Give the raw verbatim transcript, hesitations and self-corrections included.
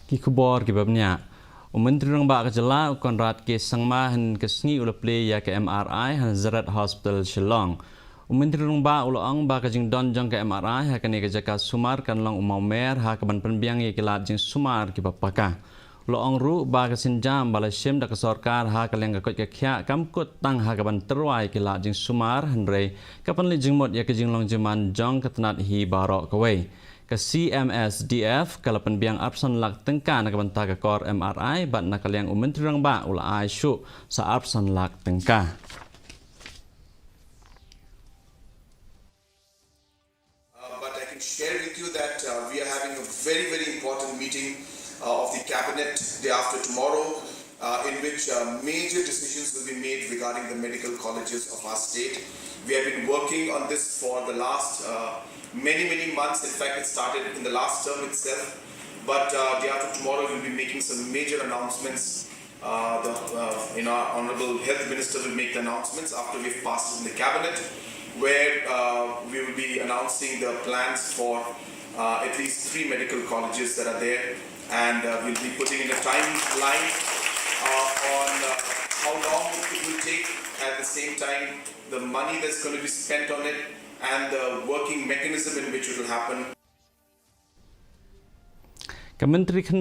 Ki khubor kiba bniah. U Myntri Rangbah ka jylla u Conrad K Sangma hynne ka sngi u la plie ïa ka M R I ha Nazareth Hospital Shillong. U Myntri Rangbah u la ong ba ka jingdon jong ka M R I ha kane ka jaka sumar kan long u mawmer ha kaban pynbiang ïa ki lad jingsumar kiba paka. U la ong ruh ba ka sienjam ba la shim da ka sorkar ha ka liang ka koit ka khiah kam kut tang ha kaban tyrwa ïa ki lad jingsumar, hynrei ka pynleit jingmut ïa ka jinglong jingman jong ka tnat hi baroh kawei. Ka C M S D F ka la pynbiang arphew san lak tyngka na ka bynta ka kor M R I, bad na ka liang u Myntri Rangbah u la ai shuh sa arphew san lak tyngka. Uh, but I can share with you that, uh, we are having a very, very important meeting, uh, of the cabinet day after tomorrow, uh, in which, uh, major decisions will be made regarding the medical colleges of our state. We have been working on this for the last, uh, many, many months. In fact, it started in the last term itself. But, uh, day after tomorrow, we'll be making some major announcements. Uh, the, uh, you know, our Honorable Health Minister will make the announcements after we've passed in the cabinet, where, uh, we will be announcing the plans for, uh, at least three medical colleges that are there, and, uh, we'll be putting in a timeline, uh, on, uh, how long it will take. At the same time, the money that's going to be spent on it and the working mechanism in which it will happen. Ka Myntri Khynnah